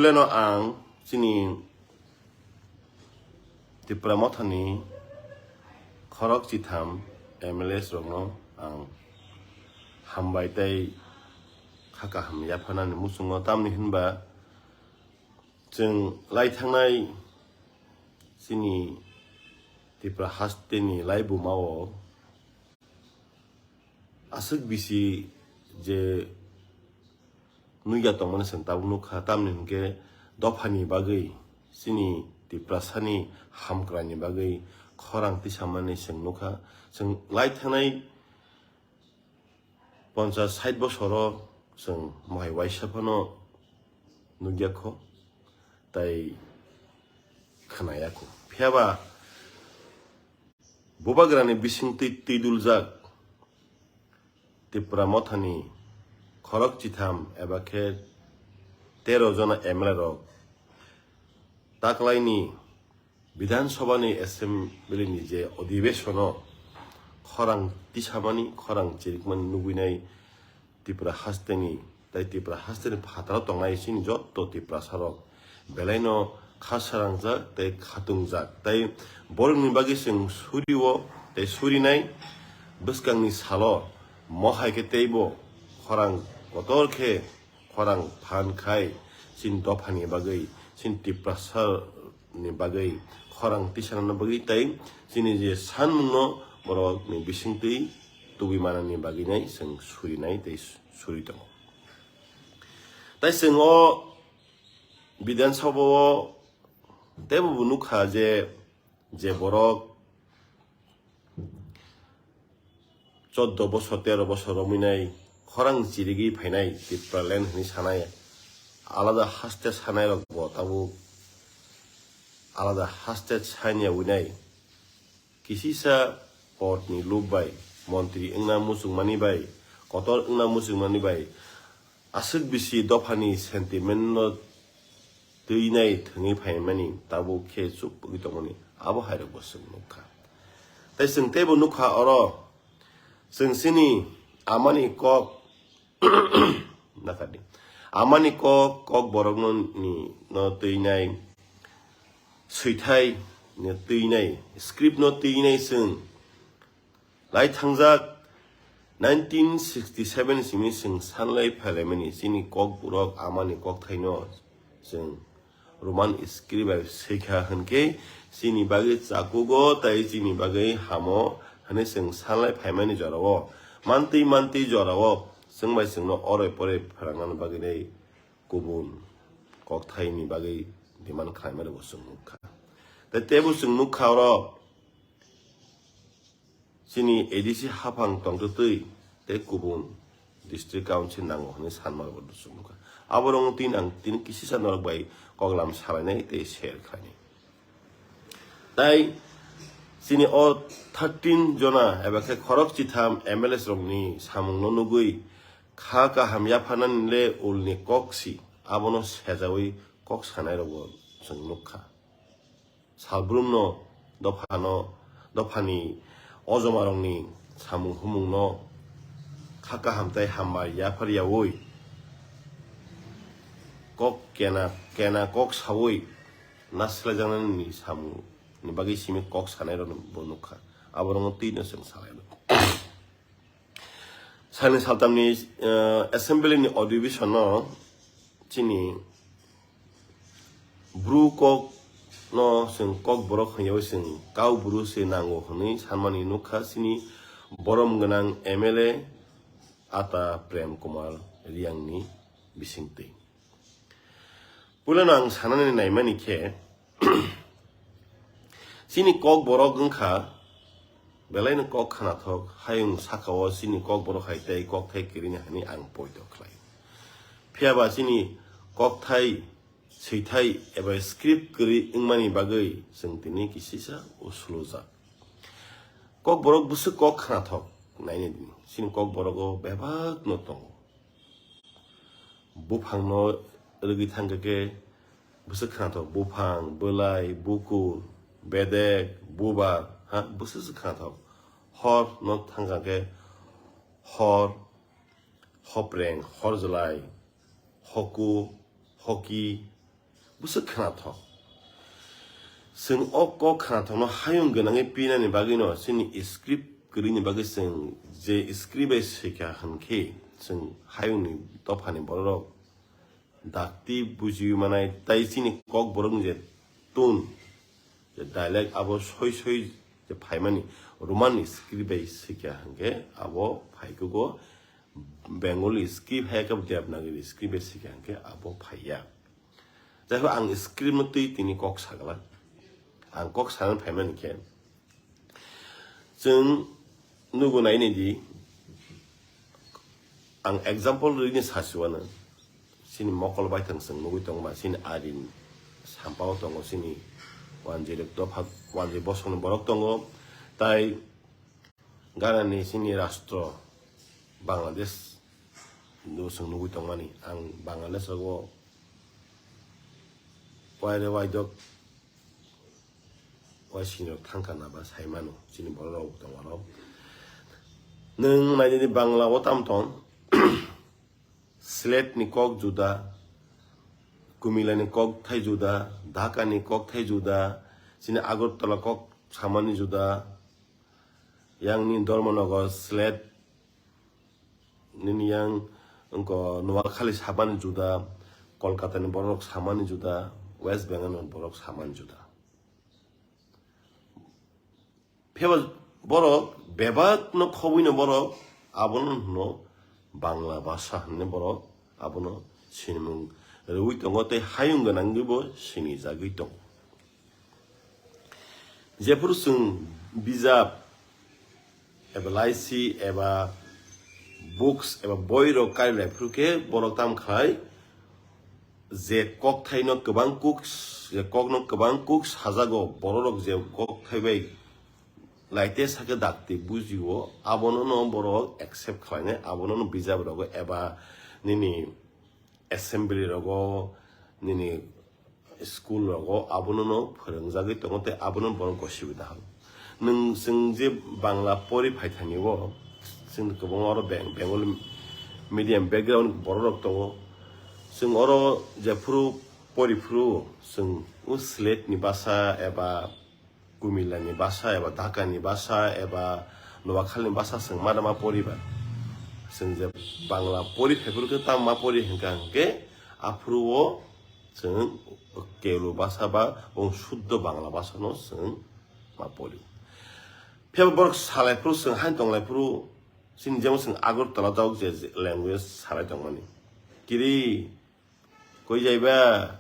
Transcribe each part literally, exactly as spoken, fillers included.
Puilano ang chini Tipra Mothani khorok chitham M L As rokno ang hambai tei kha kaham yapharnani muchungo, tamni hinba chwng lai thangnai chini Tipra hasteni laibumao aswk bisi je nugya tongmani chwng tabuk nukha, tamni hinkhe dophani bagwi chini Tiprasani hamkraini bagwi khorang tisamani chwng nukha. Chwng lai thangnai ponchas sait bosoro chwng mohai waisa phano nukya kho, tai khwnaya kho. Phiya ba Bubagrani bisingtwi twiduljak Tipra Mothani khorok chitham eba khe tero jona M L A rok taklaini Bidhan Sabhani Assembly ni je odhibesono khorang tisamani, khorang chirikmani nugwinai Tipra hasteni, tai Tipra hasteni phataro tongnai chini jotto Tiprasarok belaino kha sarangjak tei khatungjak, tei borokni bagwi chwng surio tei surinai. Bwskangni salo mohai khe teibo khorang kotor khe khorang phan khai chini dophani bagwi, chini Tiprasani bagwi khorang tisanani bagwi tei chini je sanmungno borokni bisingtwi tubui manani bagwi nai chwng surinai tei suri tongo. Tai chwng o Bidhan Sabha o teibo bo nukha je, je borok choddo bosor, tero bosor romwi nai khorang chirigwi phainai, Tipraland hwnwi sanai, alada haste sanai rok bo tabuk alada haste sanya winai. Kisisa podni lub bai, montri wngna muchungmani bai, kotor wngna muchungmani bai, aswk bisi dophani sentiment no twi nai thwngwi phaimani, tabuk khe chuk pugwi tongmani, abo hai rok bo chwng nukha. Tai chwng teibo nukha oro, chwng chini amani kok nakadi. Amani kok, kok borok no ni no twi nai, swithai no twi nai, script no twi nai chwng. Lai thangjak nineteen sixty seven simi chwng sanlai phailaimani chini kokborok amani kokthaino chwng Roman script bai swikha hwnkhe chini bagwi chakugo tei chini bagwi hamo hwnwi chwng sanlai phaimani jorao. Mantwi mantwi jorao chwng bai chwngno oroi poroi phrwngnani bagwi kubun kokthaini bagwi demand khlaimani bo chwng nukha. Tei teibo chwng nukha oro chini A D C haphang tongtwtwi tei kubun district council nango hwnwi sanma rok bo chwng nukha. Aborok tini ang tini kisisa norok bai koklam salainai tei share khlainai. Tai chini o thirteen jona eba khe khorok chitham M L As rokni samungno nugwi kha kaham yapharnani le ulni kok si, abono sejawi kok sanai rokbo chwng nukha. Salbrumno dophano, dophani ojomarokni samung humungno kha kaham tei hambai yaphar yaui kok kena, kena kok saui nasilaijaknani samungni bagwi simi kok sanairokno bo nukha. Aborokno twino chwng salaio. Salni saltamni, eh, assembly ni adhibeshon no chini bru kok no chwng kok borok hwnyawi chwng kau bru se nango hwnwi sanmani nukha chini borom gwnang M L A Ata Prem Kumar Riyang ni bisingtwi. Puilano ang sanani naimani khe, chini kok borok wngkha, belaino kok khnathok, hayung sakao chini kok borok hai tei kok thai kirini hani ang poito khlai. Phiya ba chini kok thai, swithai eba script kwrwi wngmani bagwi chwng tini kisisa usulujak. Kok borok bwswk kok khnathok naini di, chini kok borogo bebak no tongo. Buphangno rwgwi thangkha khe bwswk khnathok, buphang, bwlai, bukur, bedek, bubar, ha, bwswk se khnathok. Hor no thangkha khe hor, hopreng, horjlai, hoku, hoki, Buso khwnathok. Chwng o kok khwnathokno hayung gwnangwi pinani bagwino chini script kwrwini bagwi chwng je script bai swikha hwnkhe chwng hayungni dophani bororok dakti bujiwi manai tei chini kokborokni je tone, je dialect abo soi soi je phaimani Roman script bai swikha hwnkhe abo phaikugo Bengali script hai khe Devanagari script bai swikha hwnkhe abo phaiya. Jaiho ang script no twi tini kok sagala. Ang kok sana phaimani khe. Chwng nugo nai nai di. Ang example rini sasiwano. Chini mokol baithang chwng nugwi tongba, chini arin sampao tongo, chini wanjwi rok dopha, wanjwi bosongni borok tongo. Tai Ganani chini rastro Bangladesh no chwng nugwi tongmani. Ang Bangladesh rogo waire waidok waisini rok thangkha naba saimano chini borok rok tongmano. Nwng naidi Bangla o tam tong. Slet ni kok juda, Kumila ni kok thai juda, Dhaka ni kok thai juda, chini Agartala kok samani juda, yang ni Dharmanagar, Slet, nini yang wngko Noakhali samani juda, Kolkata ni borok samani juda, West Bengal ni borok samani juda. Pheba borok bebak no khobwi no borok abono hwno Bangla bhasha hwnwi borok abono sinimung rwui tongo tei hayung gwnangwibo sinijagwi tongo. Jephuru chwng bijap eba laisi eba books eba boirok karilaiphrukhe borok tamo khlai je kokthaino kwbang kuk je kokno kwbang kuk sajago bororok je kokthai bai laite sakhe dakti bujio abono no borok accept khlainai abono no bijap rogo eba nini assembly rogo nini school rogo abono no phwrwngjagwi tongo tei abono borok gosibi dahal. Nwng chwng je Bangla pori phaithani o chwng kwbangma oro Beng-, Bengali medium background borok rok tongo. Chwng oro jephuru pori phuru chwng o Sylhet ni basa eba Kumila ni basa eba Dhaka ni basa eba Noakhali ni basa chwng ma da ma poriba. Chwng je Bangla pori phaiphuru khe tamo ma pori hwnkha hwnkhe aphuru o chwng Kelo basa ba bong shuddho Bangla basa no chwng ma pori. Phiya borok salai phuru chwng haino tonglai phuru chini jemon chwng Agartala o je language salai tongmani. Kiri, koi jaiba,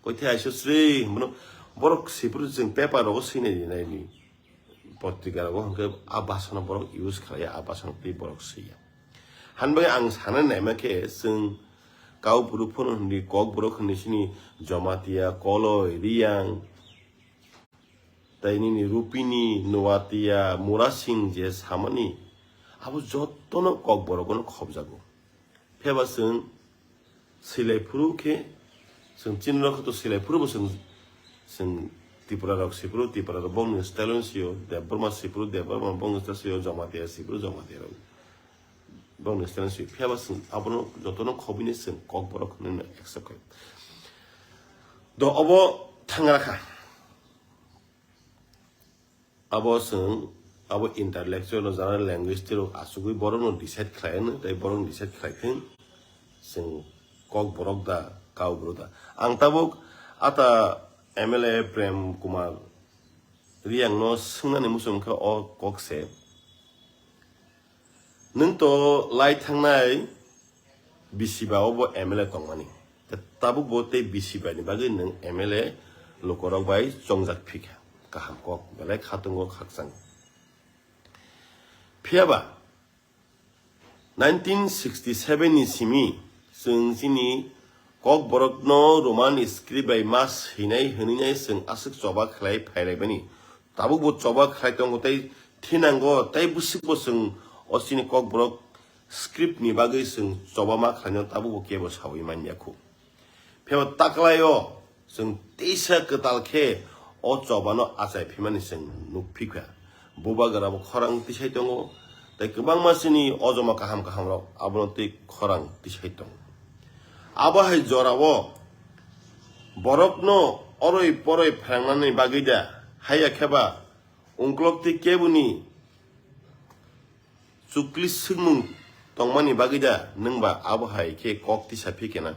koi thai aisosri, bono borok sipuru chwng paper rogo swinai rinai ni. Potrika rogo hwnkhe a bhasano borok use khlaiya, a bhasano twi borok swiya. Hanbai ang sana naima khe chwng Kaubru phano hwnwi, Kokborok hwnwi, chini Jamatia, Koloi, Riyang, tai nini Rupini, Noatia, Murasing je samani, abo jotono Kokborok no khobjago. Pheba chwng swilai phuru khe, chwng chini rok to swilai phuru bo chwng, chwng Tripura rok sipuru, Tripura rok bongni style sio, Debbarma sipuru, Debbarma bongni style sio, Jamatia sipuru, Jamatia rok bongni style sio. Phiya ba chwng abono jotono khobini chwng Kokborok hwnwi accept khlai. Do obo thangra kha. Abo chwng, abo intellectual no, general language tei rok achugwi borok no decide khlai ano, tei borok no decide khlai thung chwng Kokborok da, Kauborok da. Ang tabuk ata M L A Prem Kumar Riyang no swngnani muchung khe o kok se. Nwng to lai thangnai bisiba o bo M L A tongmani. Tabuk bo tei bisiba ni bagwi nwng M L A lukorok bai chongjak phikha. Kaham kok belai khatungo khakchang. Phiyaba nineteen sixty seven ni simi chwng chini Kokborokno Roman script bai ma swinai hwnwi nai chwng aswk choba khlai phailaimani. Tabuk bo choba khlai tongo tei thinango tei bwswk bo chwng o chini Kokborok script ni bagwi chwng choba ma khlaino tabuk bo kebo sawi manya khu. Phiya taklaio chwng teisa kwtal khe o chobano achai phimani chwng nukphikha. Bubagra bo khorang tisai tongo, tei kwbangma chini ojoma kaham kaham rok abono tei khorang tisai tongo. Abo hai jorao Borokno oroi poroi pherangnani bagwi da, haiya khe ba ungkulok twi keboni chukli swngmung tongmani bagwi da, nwng ba abo hai khe kok tisa phi kena?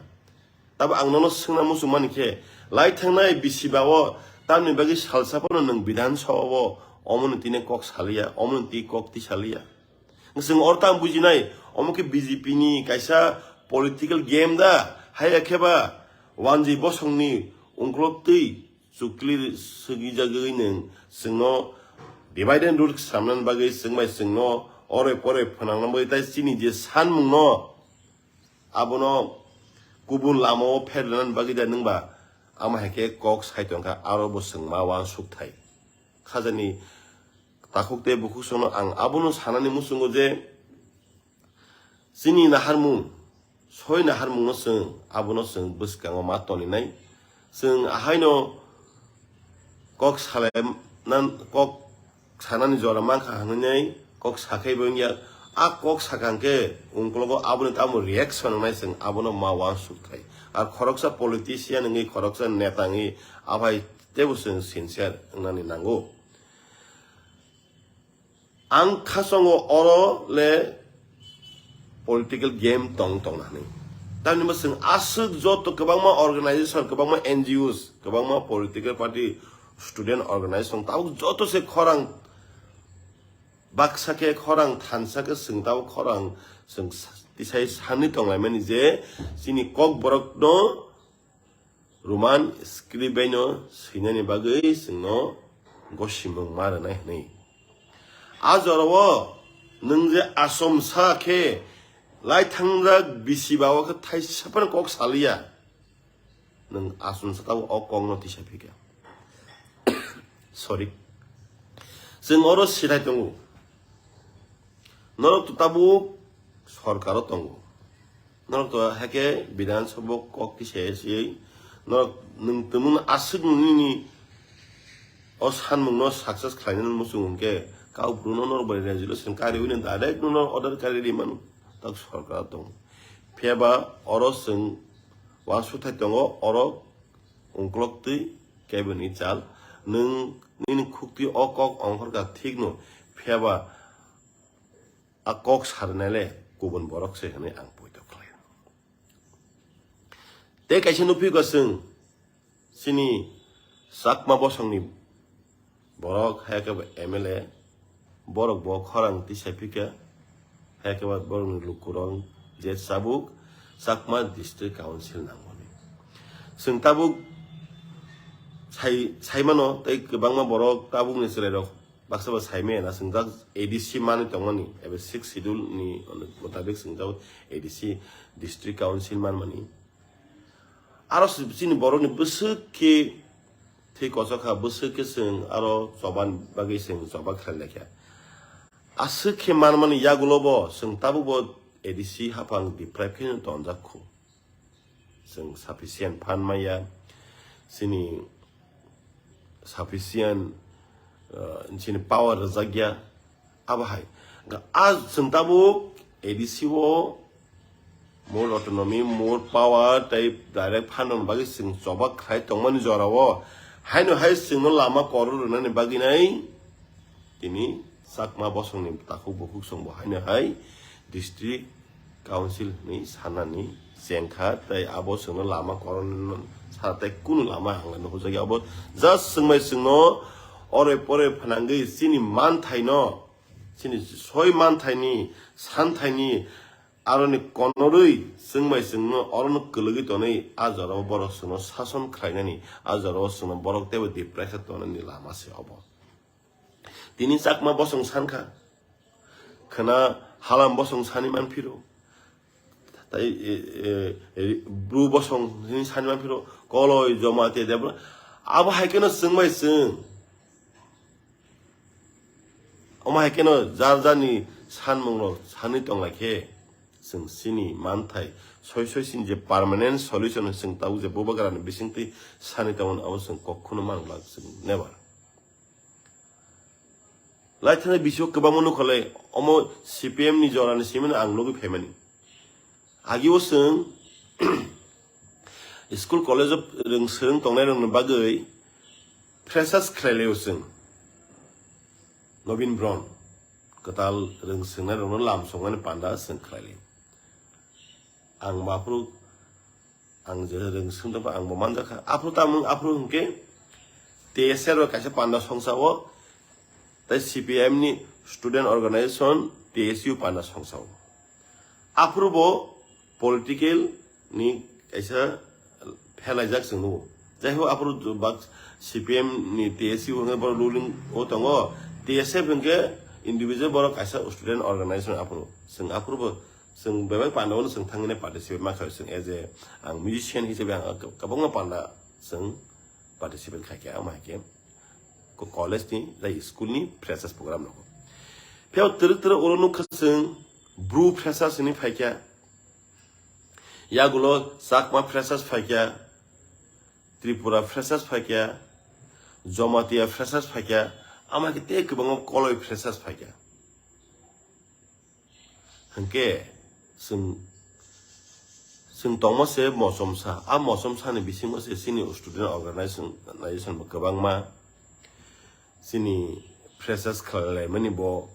Tabo ang nono swngna muchungmani khe, lai thangnai bisi ba-o tamni bagwi salsa phano nwng Bidhan Sabha-o omoni tine kok saliya, omoni twi kok twi saliya? Chwng oro tang bujinai, omo khe B J P ni kaisa political game da, haiya khe ba Wanjwi Bosongni ungkulok twi chukli swgwi jagwi nwng chwngno divide and rule samnani bagwi chwng bai chwngno oroi poroi phnangna bagwi tai chini je sanmungno abono kubun lamao pherlanani bagwi da nwng ba ama hai khe kok sai tongkha, aro bo chwng ma uansuk thai. Khajani takhuk tei bukhuk chwngno ang abono sanani muchungo je chini naharmung, soi naharmungno chwng abono chwng bwskango ma toninai. Chwng ahaino kok salai nan, kok sanani jora mankha hwnwi kok sakhai bo wngya. A kok sakang khe ungkologo aboni tamo reaction wngnai chwng abono ma uansuk thai. Ar khoroksa politician wngwi, khoroksa neta wngwi aphai teibo chwng sincere wngnani nango. Ang khasongo oro le political game tong tong nani. Tamni bo chwng aswk joto kwbangma organization, kwbangma N G Os, kwbangma political party, student organization, tabuk joto se khorang baksa khe, khorang thansa khe chwng tabuk khorang chwng sa-, tisai sanwi tonglaimani je chini Kokborok no Roman script bai no swinani bagwi chwngno gosimung ma rwnai hwnwi. A jorao nwng je asomsa khe lai thangjak bisi ba-o khe thaisa phano kok saliya. Nwng asomsa tabuk o kokno tisa phikha. Sorry. Chwng oro sithai tongo. Norok to tabuk sorkaro tongo. Norok to hake Bidhan Sabha kok tisa se norok nwng tongmung aswk nini o sanmungno success khlainani muchung hwnkhe Kaubru no norok bai resolution kariwi no direct no norok order kari ri mano. Tak sorkar tongo. Phiya ba oro chwng uansukthai tongo, oro ungkolok twi keboni chal. Nwng nini khuktwi o kok ongkhorkha thikno, phiya ba a kok sarnai le kubun borok se hwnwi ang poito khlai. Tei kaisa nukphikgo chwng chini Chakma bosongni borok, hai khe bo M L A, borok bo khorang tisai phikha, hai khe bo borokni lukurok je tabuk Chakma District Council nangmani. Chwng tabuk sai, saimano tei kwbangma borok tabukni chwrairok baksa bo saimaya na chwng jak A D C manwi tongmani, ebe sixth schedule ni motabik chwng jak A D C District Council manmani. Aro se chini borokni bwswk khe thwi kochok kha, bwswk khe chwng aro choban bagwi chwng choba khlai lai kha. Aswk khe manmani yagulo bo chwng tabuk bo A D C haphang deprive khe tonjak khu. Chwng sufficient phan maya, chini sufficient, uh, chini power rwjakya, abo hai. Ga-, a chwng tabuk A D C o more autonomy, more power, tei direct phan rwna bagwi chwng choba khlai tongmani jorao, haino hai chwngno lama kwrwng rwnani bagwi nai tini Chakma bosongni takhuk bukhuk chwngbo haino hai district council hwnwi sanani chengkha, tei abo chwngno lama kwrwng sa tei kunu lama hangla nukhujagwi abo just chwngbai chwngno ore pore phanangwi chini manthaino, chini soi manthaini, santhaini, aroni konorwi chwngbai chwngno orono kwlwgwi tonwi a jorao borok chwngno sason khlainani, a jorao chwngno borok teibo deprive khe tonani lama se obo. Tini Chakma bosong sankha, khwna Halam bosong sani manphiro, tai, e, e, e, Bru bosong hwnwi sani manphiro, Koloi, Jomati, Debra, abo hai kheno chwngbai chwng. Omo hai kheno jar jarni sanmungrok sanwi tonglaikhe, chwng chini manthai soi soi chini je permanent solution chwng tabuk je bubagrani bisingtwi sanwi tongmani abo chwng kokhuno manglak chwng never. Laithana bisio kwbangma nukholai, omo C P M ni jorani simino ang nugwi phaimani. Agio chwng School college o rwng swrwng tongnai rokni bagwi freshers khlai laio chwng. Nobin Bron kwtal rwng swrwngnairokno lam songmani panda chwng khlai laio. Ang bo aphuru ang je rwng swrwng tongkha ang bo manjakha. Aphuru tamung aphuru hwnkhe T S F rok kaisa panda songsao, tei C P M ni student organization T S U panda songsao. Aphuru bo political ni kaisa phelaijak chwng nugo. Jai ho aphuru bak C P M ni T S U hwnkhe borok ruling o tongo, T S F hwnkhe individual borok kaisa student organization aphuru. Chwng aphuru bo chwng bebak panda o chwng thangwi participate ma khaio chwng as a ang musician hisabe ang kwbangma panda chwng participate khaikha ama hai khe ko college ni tei school ni freshers program rogo. Phiyao twrwk twrwk oro nukha chwng Bru freshers hinwi phaikha, yagulo Chakma freshers phaikha, Tripura freshers phaikha, Jamatia freshers phaikha, ama khe tei kwbangma Koloi freshers phaikha. Hwnkhe chwng chwng tongma se mochomsa, a mochomsani bisingo se chini student organization, organization bo kwbangma chini freshers khlai laimani bo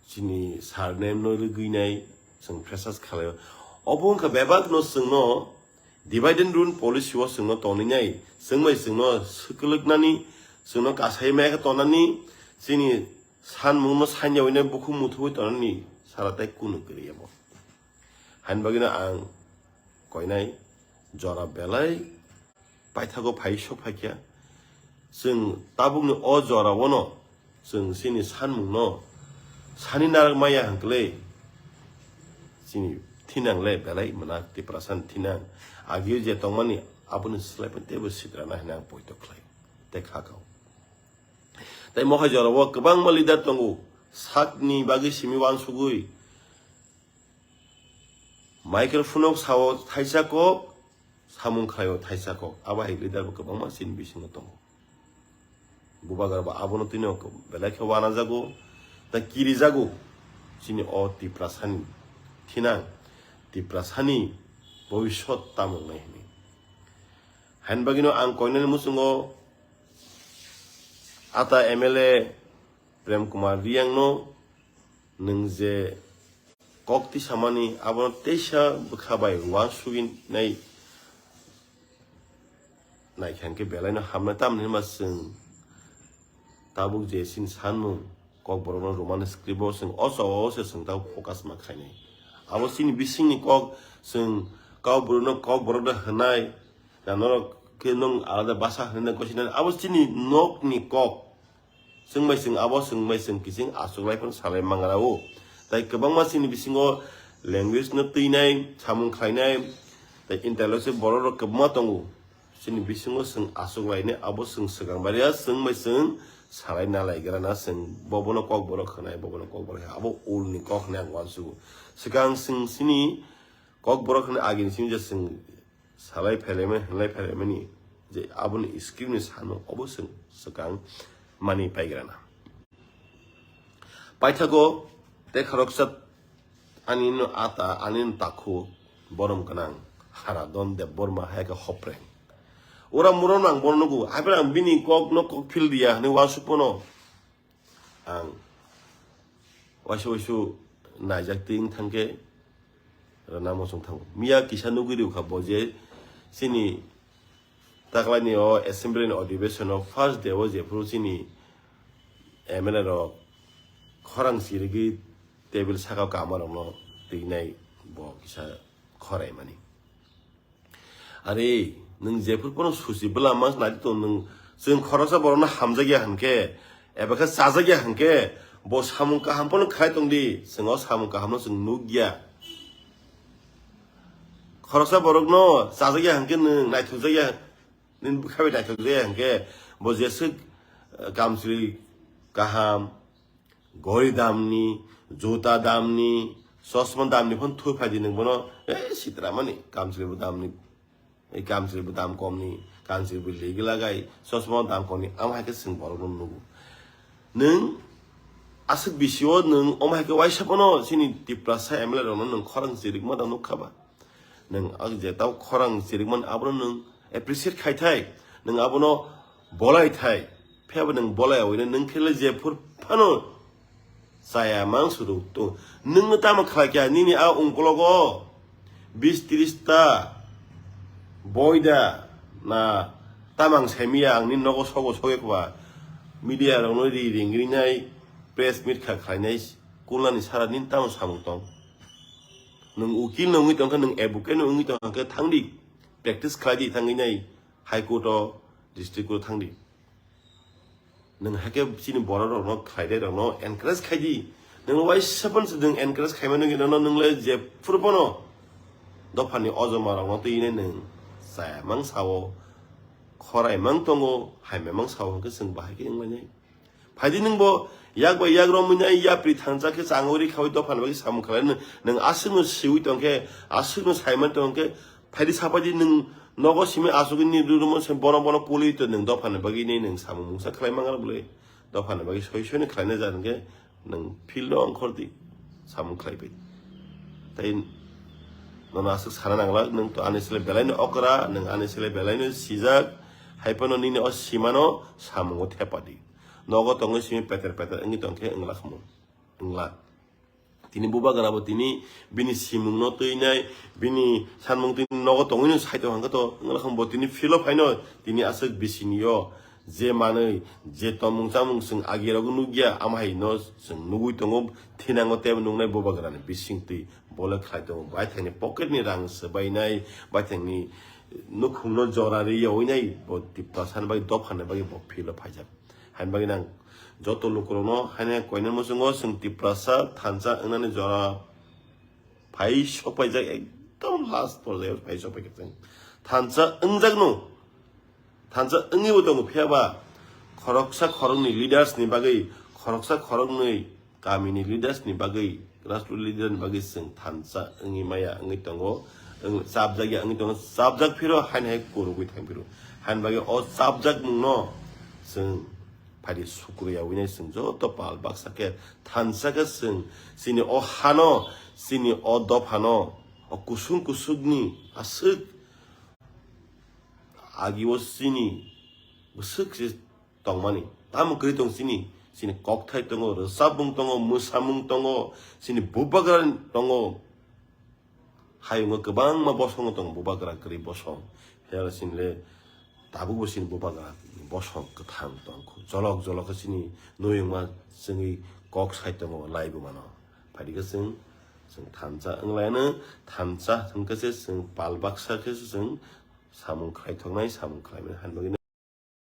chini surname no rwgwinai chwng freshers khlaio. Obo wngkha bebak no chwngno divide and rule policy o chwngno tongwinai, chwngbai chwngno swkwlwknani, chwngno kasai maya khe tongnani, chini sanmungno sanya winai bukhuk muthubwi tongnani sara tei kunu kwrwi abo. Hain bagwino ang koinai jora belai paithago phai sok phaikha. Chwng tabukni o jora-o no chwng chini sanmungno sani narak maya hwnkhe chini thinang le belai mwnang Tiprasani thinang. Agio je tongmani aboni slai phano teibo sitrana hinwi ang poito khlai tei kha kao. Tei mohai jora-o kwbangma leader tongo, sakni bagwi simi uansugwi. Microphone-o sao thaisa kok, samung khlaio thaisa kok. Abo hai leader bo kwbangma chini bisingo tongo. Bubagra bo abono twino belai khe wanajago, tei kirijago. Chini o Tiprasani thinang, Tiprasani bobisot tamo wngnai hinwi. Hain bagwino ang koinani muchungo ata M L A Prem Kumar Riyangno nwng je kok tisamani abono teisa bwkha bai uansugwi nai naikha hwnkhe belaino hamnai, tamni hwnba chwng tabuk je chini sanmung kokborokno Roman script-o chwng o choba-o se chwng tabuk focus ma khainai. Abo chini bisingni kok, chwng kokborokno kokborok de hwnai, na norok khe nwng alada basa hwnwi na gosinani, abo chini nokni kok. Chwng bai chwng abo chwng bai chwng kiching achuklai phano salai mangra o. Tai kwbangma chini bisingo language no twinai, samung khlainai, tai intellectual borok rok kwbangma tongo. Chini bisingo chwng achuklainai abo chwng swkang bai ya, chwng bai chwng salai nalaigra na chwng bo bono kok borok hwnai, bo bono kok borok hwnai. Abo ulni kok hwnwi ang uansugo. Swkang chwng chini kok borok hwnwi agini simi je chwng salai phelaimani, hwnlai phelaimani je aboni script ni sano obo chwng swkang mani paigrana. Paithago tei khoroksa ani no ata, ani no takhu borom gwnang Haradon Debbarma hai khe hopreng. Ora muro nang bono nugo, hai phano ang bini kok no kok phil dia hwnwi uansuk phano. Ang waisa waisa naijak twi wng thangkhe rwna muchung thango. Miya kisa nugwi rwkha bo je chini taklaini o assembly ni adhibeshon o first day o jephuru chini M L A rok khorang chirigwi table saka o kama rokno twinai bo kisa khorai mani. Are, nwng jephuru phano susi bwlama nai tong nwng, chwng khoroksa borokno hamjakya hwnkhe, eba khe chajakya hwnkhe, bo samung kaham phano khai tong di, chwng o samung kahamno chwng nukya. Khoroksa borokno chajakya hwnkhe nwng naithokjakya, nini bwkha bai naithokjakya hwnkhe, bo jeswk, eh, kamchwlwi kaham, gori damni, juta damni, chosma damni phano thwi phai di nwng bono, eh, sitra mani, kamchwlwi bo damni, eh, kamchwlwi bo dam komni, kamchwlwi bo legi lagai, chosma dam komni, amo hai khe chwng borokno nugo. Nwng aswk bisio nwng omo hai khe waisa phano chini Tiprasa M L A rokno nwng khorang chirikma da nukha ba? Nwng ang je tau khorang chirikman abono nwng appreciate khai thai, nwng abono bolai thai, phiya bo nwng bolai awino nwng khe le jephuru phano chaya mang suru to. Nwng no tamo khlai kya nini a ungkologo bis tris ta boida na tamang semiya ang nini nogo sogo soge kwa media rokno ri ring rinai press meet kha khlainai kulani sara nini tamo samung tong. Nwng ukil no wngwi tongkhe, nwng advocate no wngwi tongkhe, thangdi, practice khlai di, thangwi nai High Court o, district court o thangdi. Nwng haikhe chini borok rokno khlai dai rokno encourage khai di. Nwng waisa phano se nwng encourage khaimano gini no, nwng le jephuru phano dophani ojoma rokno twi nai nwng chaya mang sao, khorai mang tongo, hamya mang sao hwnkhe chwng bahai khe wnglainai. Phaidi nwng bo yak bai yak romwi nai yapri thansa khe changwi ri khawi dophani bagwi samung khlai nwng, nwng aswkno siwi tongkhe, aswkno saiman tongkhe, phaidi sapaidi nwng nogo simi asugwi ni rurumo se bono bono kulwi to nwng dophani bagwi ni nwng samung mungsa khlai mangala bwlwi. Dophani bagwi soi soi ni khlaina ja hwnkhe nwng field o ongkhor di samung khlai bai. Tai nono aswk sana nangla, nwng to ani sile belai no okra, nwng ani sile belai no sijak, hai phano nini o simano samungo thepa di. Nogo tongwi simi peter peter wngwi tongkhe wngla khamo, wngla. Tini bubagra bo tini bini simung no twi nai, bini sanmung twi nogo tongwi no sai tong hwnkhe to wngla khamo bo tini field o phaino tini aswk bisini o je manwi je tongmung chamung chwng agi rogo nukya, ama hai no chwng nugwi tongo, thinango tei nuknai bubagra ni bising twi bole khlai tongo, baithang ni pocket ni rang swbainai, baithang ni nukhung no jora ri yawi nai bo Tiprasa ni bagwi, dopha ni bagwi bo field o phaijak. Haini bagwi nang joto lukurokno haino koinani muchungo chwng Tiprasa thansa wngnani jora phai sokpaijak, ekdom last porjaio phai sokpaikha chwng thansa wngjakno. Thansa wngwibo tongo, phiya ba khoroksa khoroknwi leaders ni bagwi, khoroksa khoroknwi kamini leaders ni bagwi, grassroots leader ni bagwi chwng thansa wngwi maya wngwi tongo, wng-, chapjakya wngwi tongo, chapjak phiro haino hai kurugwi thang phiro. Haini bagwi o chapjakmungno chwng phaidi sukru yawi nai chwng joto pal baksa khe thansa khe chwng chini o hano, chini o dophano, o kusung kusukni aswk agi o chini bwswk se tongmani. Tamo kwrwi tong chini, chini kokthai tongo, rwchapmung tongo, mwsamung tongo, chini bubagra tongo. Hayungo kwbangma bosongo tongo, bubagra kwrwi bosong. Phiya chini le tabukbo chini bubagra bosong kwthang tongkhu. Jolok jolok khe chini nuyungma chwngwi kok sai tongo, laibo mano. Phaidi khe chwng, chwng thansa wnglaino, thansa hwnkhe se chwng pal baksa khe se chwng samung khlai thoknai, samung khlaimani han bagwi.